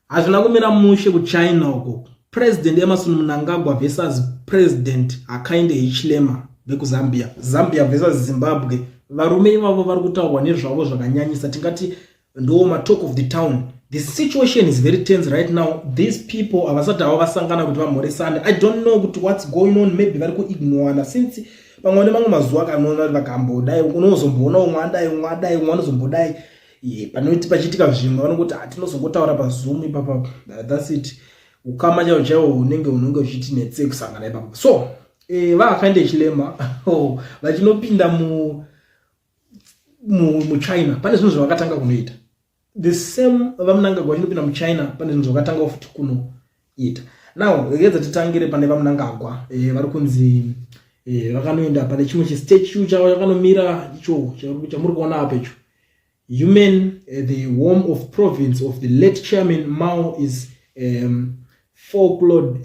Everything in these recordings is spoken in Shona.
Hazvina kumira mushe kuChina uko. President Emmerson Mnangagwa versus President Hakainde Hichilema vekuZambia. Zambia versus Zimbabwe. Varume ivavo vari kutaurwa nezvavo zvakanyanyisa. Tingati ndo ma talk of the town. The situation is very tense right now. These people havasati havo vasangana kuti vamhoresane. I don't know kuti what's going on. Maybe vari kuignorana since pamwe nemamwe mazuva akanoona vakambodai unozomboona umwe adai umwe adai umwe anozombodai. Panoti pachiitika zvimwe vanongoti ah, tinozongotaura paZoom ipapa, that's it. Ukama chaiwo chaiwo unenge uchiti netse kusangana ipapo. So vaHakainde Hichilema, oh, vachinopinda muChina pane zvinhu zvavakatanga kunoita. The same vaMnangagwa vachinopinda muChina pane zvinhu zvavakatanga futi kunoita. Now regedza titangire pane vaMnangagwa. Vari kunzi vakanoenda pane chimwe chistatue chavo chakanomira icho chamuri kuona apa icho. Human, the home of province of the late Chairman Mao, is folklore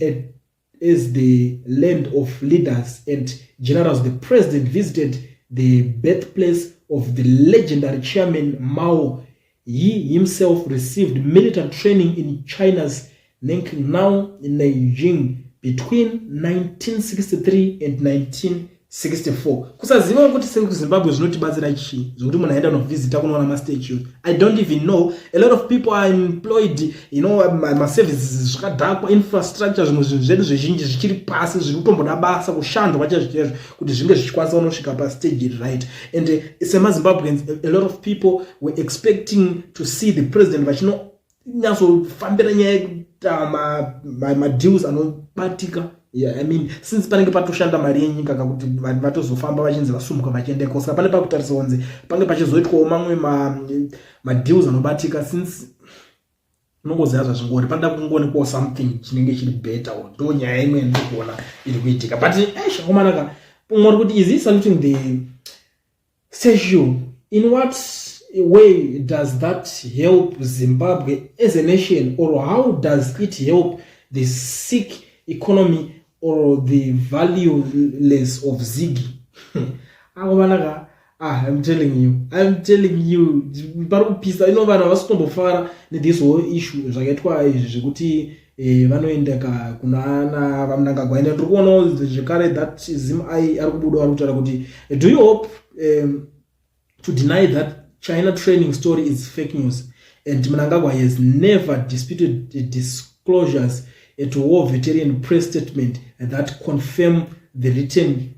as the land of leaders and generals. The president visited the birthplace of the legendary Chairman Mao. He himself received military training in China's Nanking, now in Beijing, between 1963 and 1964. Kusaziva kuti sekuZimbabwe zvinotibatsira chii zvokuti munhu aenda kunovhizita kunoona mastatue, I don't even know. A lot of people are employed, maservices zvakadhakwa, infrastructure, zvimwe zvinhu zvedu zvizhinji zvichiri pasi, zviri kutomboda basa kushandwa chaizvo chaizvo kuti zvinge zvichikwanisa kunosvika pastage iri right. And semaZimbabweans, a lot of people were expecting to see the president vachinonyatsofambira nyaya yekuita madeals anobatika. Yeah, I mean, since panenge patoshanda mari yenyika kakuti vanhu vatozofamba vachinzi vasumuka vachiendeko, saka pane pakutarisa kunzi pange pachizoitwawo mamwe madeals anobatika, since unongoziva zvazvingori panoda kungoonekwawo something chinenge chiri better. Ndo nyaya imwe ndikuona iri kuitika. But eish, akomanaka, umwe uri kuti, "Is he saluting the statue? In what way does that help Zimbabwe as a nation, or how does it help the sick economy or the valueless of ZiG?" Akomanaka, ah, I'm telling you, I'm telling you, pari kupisa ino. Vanhu havasi kutombofara nethis whole issue zvakaitwa izvi zvekuti vanoenda kunana vaMnangagwa. Ende ndiri kuonawo zvekare that Zim ai ari kubuda, ari kutaura kuti, "Do you hope to deny that China training story is fake news and Mnangagwa has never disputed the disclosures at war veteran press statement that confirm the written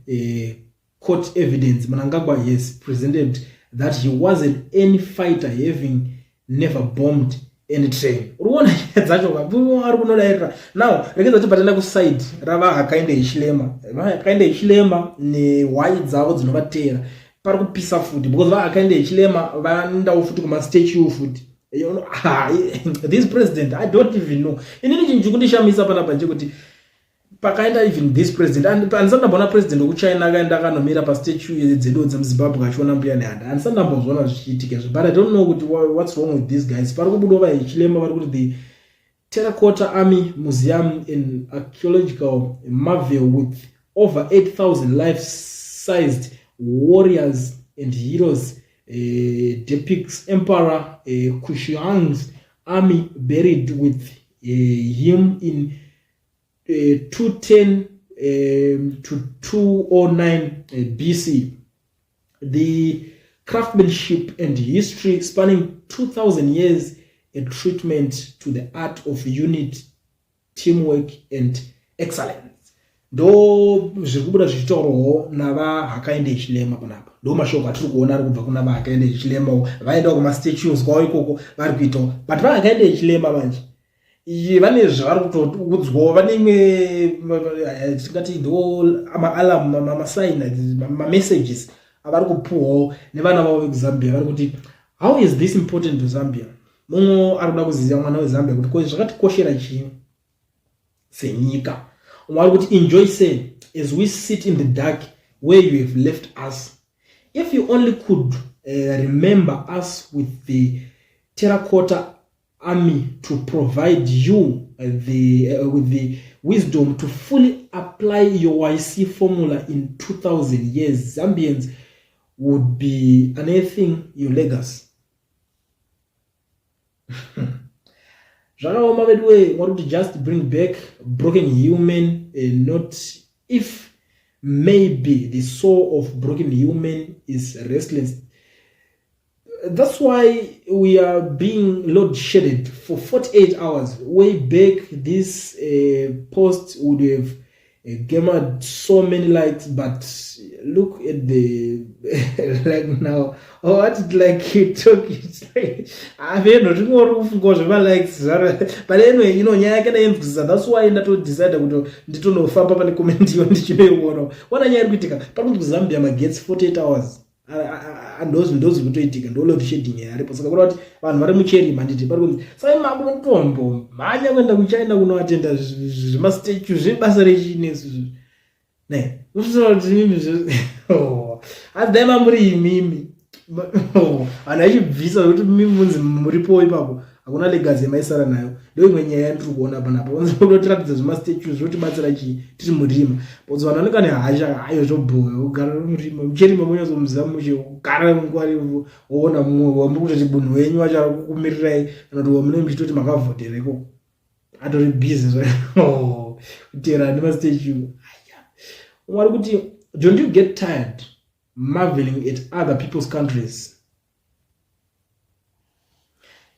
court evidence Mnangagwa has presented that he wasn't any fighter, having never bombed any train?" Uri kuona nyaya dzacho ka ari kunodairira. Now regedza tibva taenda kuside ravaHakainde Hichilema. VaHakainde Hichilema nehwai dzavo dzinovateera, pari kupisa futi because vaHakainde Hichilema vaendawo futi kumastatue futi. This president, I don't even know. Inini chinhu chikundishamisa panapa nchekuti pakaenda even this president, handisati ndamboona president wekuChina akaenda akanomira pastatue dzedu dzemuZimbabwe achiona Mbuya Nehanda. Handisati ndambozviona zvichiitika izvo, but I don't know kuti what's wrong with these guys. Pari kubudawo vaHichilema vari kuti, "The Terracotta Army Museum, an archaeological marvel with over 8000 life-sized warriors and heroes, depicts Emperor Kushuang's army buried with him in 210 to 209 BC. The craftsmanship and history spanning 2000 years, a treatment to the art of unity, teamwork and excellence." Ndo zviri kubuda zvichitaurwawo navaHakainde Hichilema panapa. Ndo mashoko atiri kuona ari kubva kuna vaHakainde Hichilemawo. Vaendawo kumastatues kwavo ikoko, vari kuitawo. But vaHakainde Hichilema manje vane zvavari kutoudzwawo. Vane imwe tingati ndo maalarm, masign, mamessages avari kupuhwawo nevana vavo vekuZambia. Vari kuti, "How is this important to Zambia?" Mumwe ari kuda kuziva mwana weZambia kuti ko zvakatikoshera chii senyika. Umwe ari kuti, "Enjoy, say, as we sit in the dark where you have left us. If you only could remember us with the terracotta army to provide you with the wisdom to fully apply your YC formula in 2000 years, Zambians would be unearthing your legacy." Zvakaoma veduwe. Mwari kuti just bring back broken human, not if maybe. The soul of broken human is restless. That's why we are being load shedded for 48 hours. Way back, this post would have gathered so many likes, but look at the like now. Oh, what it like you took it like aveno ringori kufungawo zvemalikes zvaro. But anyway, nyaya yake ndainzwisisa. That's why ndatodecide kuti nditonofamba pane comment iyo ndichinoiona. Ona nyaya iri kuitika pari kunzi kuZambia magetsi 48 hours ndozi kutoitika, ndo load shedding yaripo. Saka kuda kuti vanhu vari mucherima, handiti? Pari kunzi saka mako mutombo mhanya kuenda kuChina kunoatenda zvemastatue zvebasa rechinesu ne asi dai mamuri imimi, vanhu vachibvisa zvokuti mimi munzi muripo ipapo, hakuna legacy yamaisara nayo. Ndo imwe nyaya yandiri kuona panapa. Unotiratidza zvemastatue zvotibatsira chii tiri murima? Because vanhu vanenge nehasha ayo, zvobhoya kugara murima mucherima, munyatsomuziva mushe kugara nguva refu, woona mumwe wamuri kutoti bunhu wenyu wacho ari kukumirirai kana kuti wamunenge muchitoti makavhotera ikoko atori busy kuteera nemastatue. Umwe ari kuti, "Don't you get tired marveling at other people's countries?"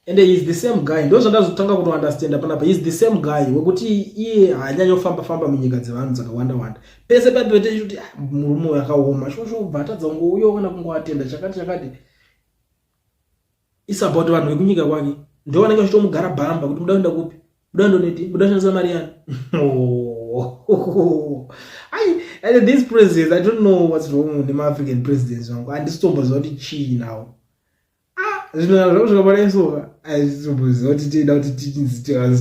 And he is the same guy, ndo zvandazotanga kutoundestanda panapa. He is the same guy wekuti iye haanyanyofamba famba munyika dzevanhu dzakawanda wanda. Pese pape kuti, "Ah, murume uyu akaoma shosho, ubva atadza kungouyawo kana kungoatenda chakati chakati." Is about vanhu vekunyika kwake ndo vanenge vachitomugara bhamba kuti muda kuenda kupi, muda kundoneti, muda kushandisa mari yani. Ai, and these presidents, I don't know what's wrong nemaAfrican presidents vangu. Handisitomboziva kuti chii nawo. Zvinhu zvako zvakabada isoka, aisitomboziva kuti tida kuti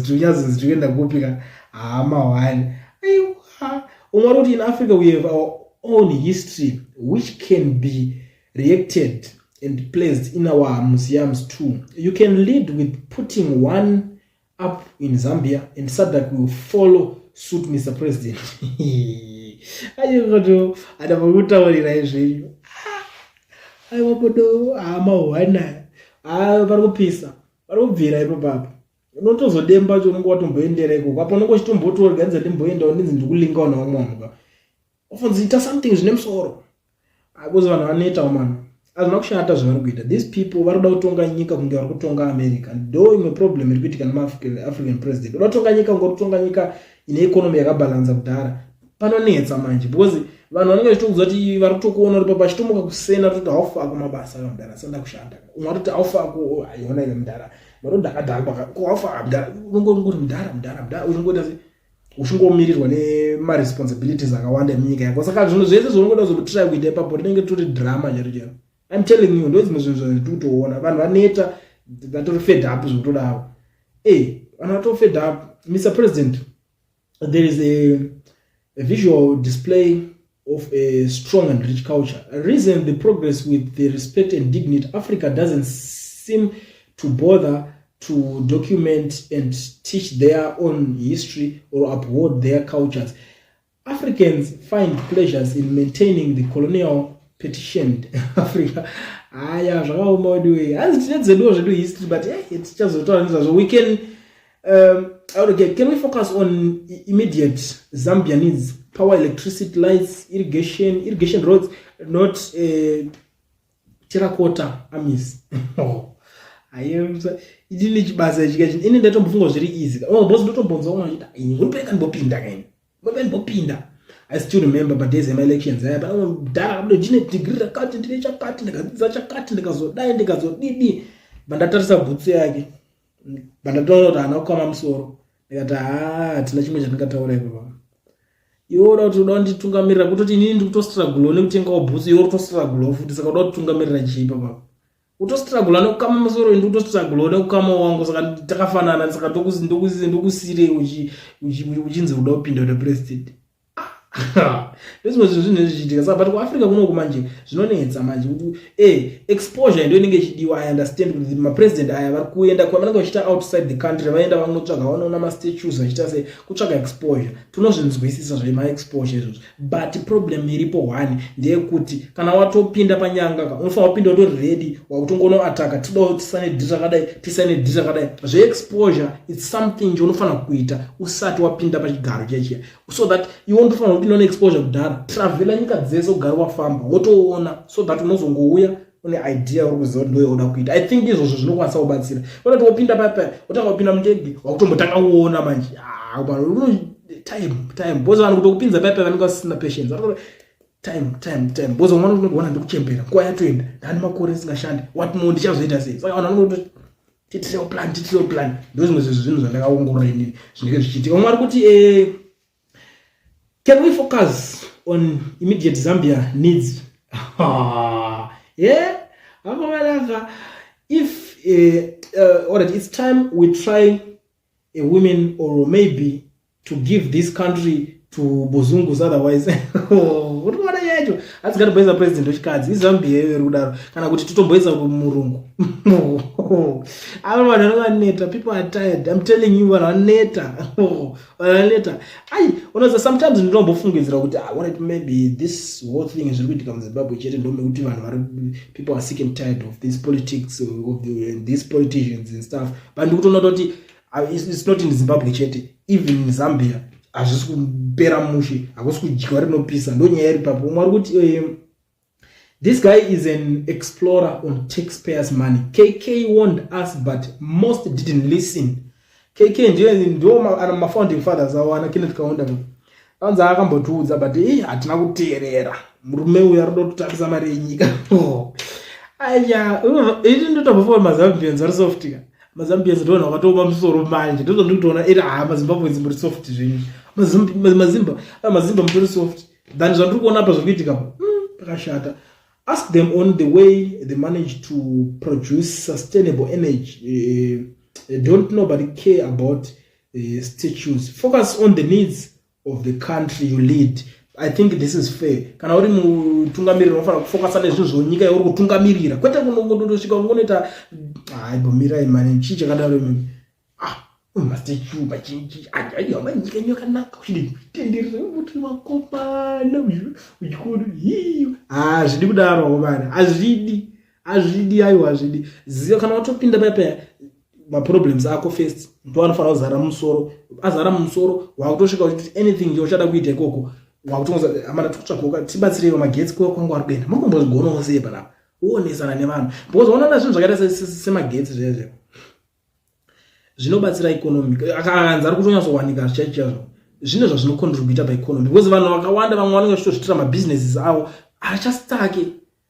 tinyazonzi tikuenda kupi ka hama one. Aiwa, umwe ari kuti, "In Africa we have our own history which can be reacted and placed in our museums too. You can lead with putting one up in Zambia and SADC will follow suit, Mr President." Aikoto adava kutaurira zvenyu. Aiwa bodo, hama hwana pari kupisa, pari kubvira ipo papo. Unotozodemba cho unenge watomboendera ikoko apo unenge uchitombotoorganiza ndimboendawo, ndinzi ndikulingawo naumwe wanhu ka ofonzi ita something zvine musoro, because vanhu vanoitawo mani. Hazvina kushata zvavari kuita. These people vari kuda kutonga nyika kunge vari kutonga America. Ndo imwe problem iri kuitika nemaAfrican president. Uda kutonga nyika kunge uri kutonga nyika ine economy yakabhalanza kudhara, panonetsa manje, because vanhu vanenge vachitokuudza kuti vari kutokuona uri papa achitomuka kusena toti haufako mabasa kamudhara, sanda kushanda. Umwe atoti haufako, aiona ika mudhara marodhakadhakwa ko haufa mudhara, unongoti mudhara mudhara mudhara, uchingoita se uchingomirirwa nemaresponsibilities akawanda emunyika yako. Saka zvinhu zvese zvaunongoda kuzotry kuita ipapo rinenge ritori drama chero chero. I'm telling you, ndo dzimwe zvinhu zvatiri kutoona. Vanhu vaneta, vatori fed up zvekutodaro. E vanhu vato fed up. Mr President, there is a visual display of a strong and rich culture. A reason the progress with the respect and dignity. Africa doesn't seem to bother to document and teach their own history or uphold their cultures. Africans find pleasures in maintaining the colonial petitioned Africa. Aya zvakaoma weduwe. Hanzi tine dzeduwo zvedu history, but hey, tichazotaura nezvazvo. We can okay, can we focus on immediate Zambia needs? Power, electricity, lights, irrigation, roads, not terracotta armies. Idini chibasa ichi kachi ini ndatombofunga zviri easy. Oh, boss, ndotombonzwa umwe achiti ini ngoripeka ndibopinda kaini. Ngoripeka ndibopinda. I still remember padays ema-elections aya, pane mudhara akabuda, "Ndine degree rakati, ndine chakati, ndikadzidza chakati, ndikazodai, ndikazodidi." Bandatarisa bhutsu yake, bandatoona kuti haana kukama musoro. Ndikati, "Ha, hatina chimwe chandingataura ipapo. Iwe uda kuti uda kunditungamirira kutoti inini ndiri kutostruggle nekutengawo bhutsu, iwe uri kutostruggle futi, saka uda kutungamirira chii papapo? Utostruggle nekukama musoro, indi utostruggle nekukama wangu, saka takafanana. Saka ndokusirei uchinzi uda kupinda kuita president?" Ndozvimwe zvinhu zvinhu zvichiitika. Saka, but kuAfrica kunoku manje zvinonetsa manje kuti exposure ndo inenge ichidiwa. I understand kuti mapresident aya vari kuenda kwavanenge vachiita outside the country, vaenda vanotsvaga, vanoona mastatues, vachiita sei, kutsvaga exposure. Tinozvinzwisisa zvemaexposure izvozvo, but problem iripo one ndeyekuti kana watopinda panyanga ka, unofanira kupinda utori ready, wakutongonoataka, todawo tisane deal rakadai, tisane deal rakadai. Zveexposure, it's something chaunofanira kuita usati wapinda pachigaro chechiya, so that iwe unotofanira kupinda neexposure kudhara, travela nyika dzese, ugare wafamba, wotoona, so that unozongouya une idea uri kuziva kuti ndoyauda kuita. I think izvozvo zvinokwanisa kubatsira, kwete kuti wopinda papa, wotanga kupinda mundege, wakutombotanga kuona manje. Ah, time, time, because vanhu kutokupinza papa vanenge vasisina patience. Time, time, time, because umwana unoona ndikuchembera, nguva yatoenda, ndani makore ndisingashandi, what more, ndichazoita sei? Saka vanhu vanongoti titirewo plan, titirewo plan. Ndo zvimwe zvezvinhu zvandakaongorora inini zvinenge zvichiitika. Umwe ari kuti, "Can we focus on immediate Zambia needs?" Yeah, akomanaka. If alright, it's time we try a women or maybe to give this country to bozungus, otherwise uri kuona yacho hatingatomboisa president wechikadzi, iZambia iyo iri kudaro, kana kuti totomboisa murungu. Ava vanhu vanovaneta. People are tired, I'm telling you. Vanhu vaneta, vanhu vaneta. Ai, unoza sometimes ndinombofungidzira kuti, ah, alright, maybe this whole thing zviri kuitika muZimbabwe chete ndomekuti vanhu vari, people are sick and tired of this politics, of these politicians and stuff, but ndikutoona kuti it's not in Zimbabwe chete, even in Zambia hazvisi kupera mushe, hakusi kudyiwa rinopisa. Ndo nyaya iri papo. Umwe ari kuti, "This guy is an explorer on taxpayers' money. KK warned us, but most didn't listen." KK ndiyo ndiwo mafounding fathers avo, ana Kenneth Kaunda. Anzi akambotiudza, but ei, hatina kuteerera. Murume uyu ari kuda kutambisa mari yenyika. Aya, ini ndotombofa maZambians vari soft ka. MaZambians ndoona vakatooma musoro manje, ndozvandikutoona iri. Ha, maZimbabweans muri soft zvenyu. Mazimba, mazimba mutori soft than zvandiri kuona apa zviri kuitika pa. Pakashata. Ask them on the way they manage to produce sustainable energy. Don't nobody care about statues. Focus on the needs of the country you lead. I think this is fair. Kana uri mutungamiriri, unofanira kufocusa nezvinhu zvonyika yauri kutungamirira, kwete kunongondosvika ungonoita, hai, bomirai mani, chii chakadaro imimi? Ah, mastatue mazhinji aiwa, nyika ino yakanaka, uchidi tenderera kuti vakomana uchikona. Hazvidi kudaro mani, hazvidi, hazvidi, aiwa, hazvidi. Ziva kana watopinda paya, maproblems ako first ndo anofanira kuzara mumusoro. Azara mumusoro, wakutosvika uchiti anything chauchada kuita ikoko, wakutongoza amana tikutsvagoka, tibatsireiwo magetsi kwangu ari kuenda, muri kumbozvigonawo sei panapa? Uonesana nevanhu, because unoona zvinhu zvakaita semagetsi zvezve zvinobatsira economy. Akanzi ari kutonyatsowanika zvichacho chaizvo, zvine zvazvinocontributa paeconomy, because vanhu vakawanda vamwe vanenge vachitozvitira mabusinesses avo achastake,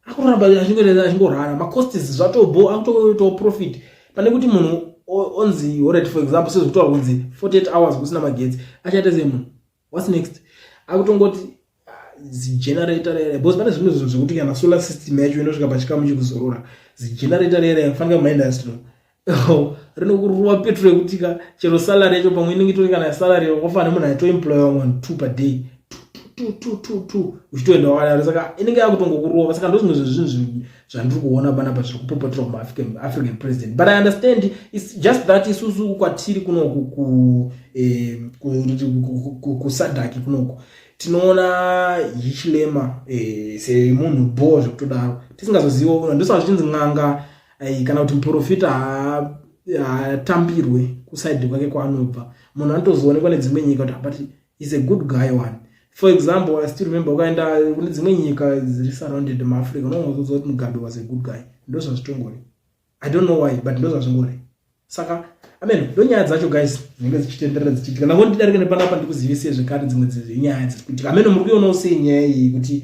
akuramba achingorara macosts, zvatobo akutoitawo profit pane kuti munhu onzi, alright, for example, sezvekutaura kunzi 48 hours kusina magetsi, achaita sei munhu? What's next? Akutongoti, ah, zigenerator rere, because pane zvimwe zvinhu zvekuti kana solar system yacho inosvika pachikamu chekuzorora, zigenerator rere fanika mumaindustry rinokurova petro yekutika chero salary yacho pamwe inenge itori kana salary wakafanira nemunhu aitoemploya vamwe two per day, two, two, two, two, uchitoenda wakadaro. Saka inenge yakutongokurova. Saka ndo zvimwe zvezvinhu zvandiri kuona panapa zviri kupopoterwa kumaAfrican president, but I understand. It's just that isusu kwatiri kunoku, kuSADC kunoku, tinoona Hichilema semunhu bho zvekutodaro, tisingazozivo. Ndosaka zvichinzi n'anga kana kuti muprofita haatambirwe kuside kwake kwaanobva. Munhu anotozoonekwa nedzimwe nyika kuti, but is a good guy one. For example, I still remember, ukaenda kune dzimwe nyika dziri surrounded muAfrica, unongozoziva kuti Mugabe was a good guy. Ndo zvazvitongori. I don't know why, but ndo zvazvingori. Saka amen, ndo nyaya dzacho, guys, dzinenge dzichitenderera dzichiitika. Ndango ndidarike nepanapa ndikuzivisei zvekare dzimwe dzenyaya dziri kuitika. Ameno muri kuionawo sei nyaya iyi, kuti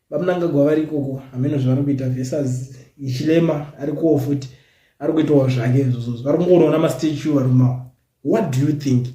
vaMnangagwa vari ikoko, ameno zvavari kuita, versus Hichilema ari kuwo futi, ari kuitawo zvake izvozvo, vari kungoonaona mastatue vari kumawa. What do you think?